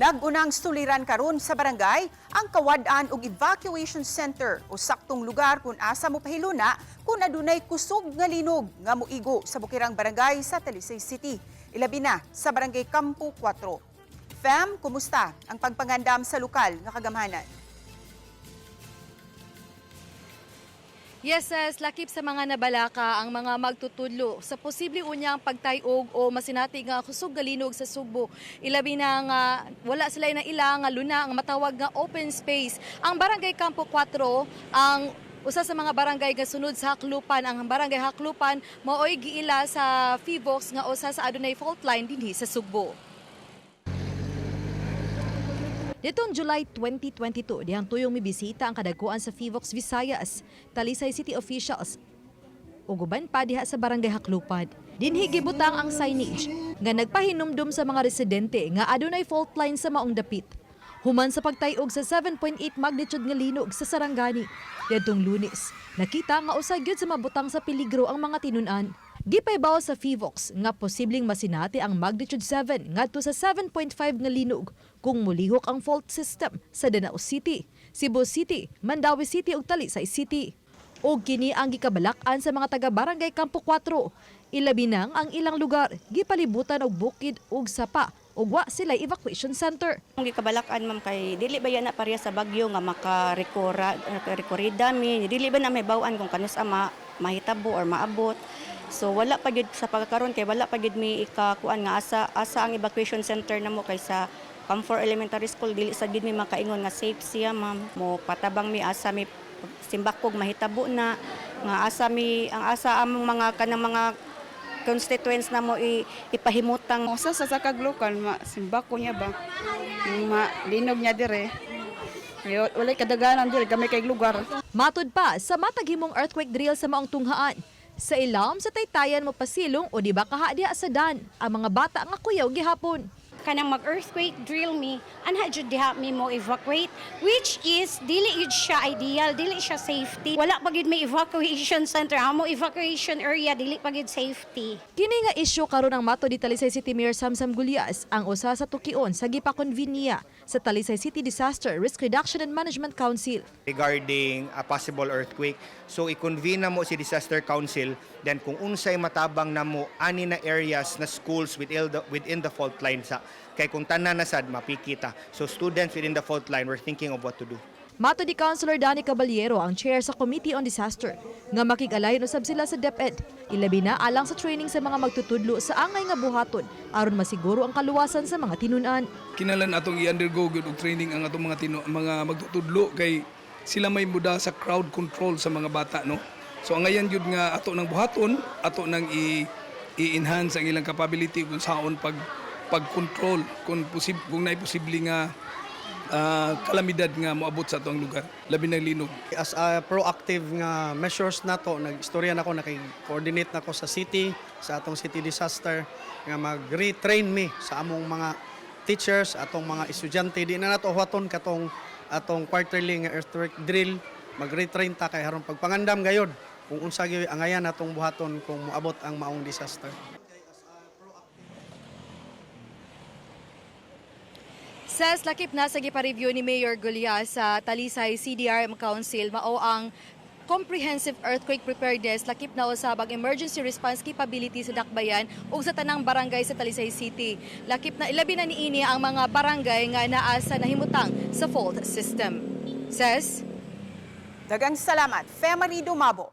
Nag-unang suliran karon sa barangay ang kawad-an og evacuation center o saktong lugar kung asa mo pahiluna kung adunay kusog nga linog nga moigo sa bukirang barangay sa Talisay City. Ilabi na sa Barangay Campo 4. Fam, kumusta ang pagpangandam sa lokal nga kagamhanan? Yes, sis, lakip sa mga nabalaka ang mga magtutudlo sa posible unyang pagtayog o masinati nga kusog galinog sa Sugbo. Ilabi na nga wala sila na ila nga luna ang matawag nga open space. Ang Barangay Campo 4 ang usa sa mga barangay nga sunod sa Haklupan. Ang Barangay Haklupan maoy giila sa Phivolcs nga usa sa adunay fault line dinhi sa Sugbo. Ditong July 2022, dihang tuyong mibisita ang kadagkuan sa Phivolcs Visayas, Talisay City officials, ug uban pa diha sa Barangay Haklupan. Dinhi gibutang ang signage nga nagpahinumdum sa mga residente nga adunay fault line sa maong dapit. Human sa pagtayog sa 7.8 magnitude nga linog sa Sarangani diadtong Lunes, nakita nga usa gyud sa mabutang sa peligro ang mga tinun-an. Gipaybaw sa Phivolcs nga posibleng masinati ang magnitude 7 ngadto sa 7.5 nga linog kung mulihok ang fault system sa Danao City, Cebu City, Mandaue City ug Talisay City. Og kini ang gikabalak-an sa mga taga Barangay Campo 4. Ilabi nang ang ilang lugar gipalibutan og bukid ug sapa ug wa sila evacuation center. Ang gikabalak-an, ma'am, kay dili ba yan na pareha sa bagyo nga makarekora rekorida mi, dili ba na may bawan kung kanus ama mahitabo or maabot? So wala pa gyud sa pagkakaron kay wala pa gyud mi ikakuan nga asa asa ang evacuation center namo, kay sa Camfor Elementary School dili sa gyud mi makaingon nga safe siya, ma'am. Mo patabang mi asa mi simbakog mahitabo na nga asa mi ang asa among mga kanang mga constituents na mo ipahimutang. Usa sa sakag lokal, ma simbako niya ba? Ma linog niya dire. Ayo, walay kadaganan dire, gamay kay lugar. Matud pa sa matag himong earthquake drill sa maong tunghaan. Sa ilam sa taytayan mo pasilong o di ba kaha diha sa dan ang mga bata nga kuyaw gihapon. Kanang mag-earthquake drill mi, anha jud diha mi mo evacuate, which is dili jud siya ideal, dili siya safety. Wala pa gyud may evacuation center, amo evacuation area dili pa gyud safety. Kini nga isyu karon ang mato di Talisay City Mayor Samsam Gullas ang usa sa tukion sa gipa-convene niya sa Talisay City Disaster Risk Reduction and Management Council. Regarding a possible earthquake. So i-convene na mo si Disaster Council, then kung unsay matabang namo ani na areas na schools within the fault line sa kay kung tanan na sad mapikita. So students within the fault line, we're thinking of what to do. Mato di Councilor Danny Caballero, ang chair sa Committee on Disaster, nga makig-alayon usab sila sa DepEd. Ilabi na alang sa training sa mga magtutudlo sa angay nga buhaton aron masiguro ang kaluwasan sa mga tinun-an. Kinalan atong i-undergo gyud og training ang atong mga magtutudlo kay sila may muda sa crowd control sa mga bata, no? So ang ngayon gyud nga ato nang buhaton, ato nang i i-enhance ang ilang capability kung saon pag pag-control kung naay posible nga kalamidad nga moabot sa atong lugar, labi nang linog. As a proactive nga measures nato, nag-istorya nako, naki-coordinate nako sa city, sa atong city disaster nga mag-retrain mi sa among mga teachers, atong mga estudyante. Di na nato huwaton katong atong quarterly nga earthquake drill, mag-retrain ta kay aron pagpangandam gayod kung unsa gyud angayan natong buhaton kung moabot ang maong disaster. Sa lakip na sa gipa-review ni Mayor Gullas sa Talisay CDRM Council mao ang comprehensive earthquake preparedness, lakip na usab ang emergency response capability sa Dakbayan ug sa tanang barangay sa Talisay City. Lakip na ilabi na niini ang mga barangay nga naa sa nahimutang sa fault system. Ses? Daghang salamat, Femary Dumabo.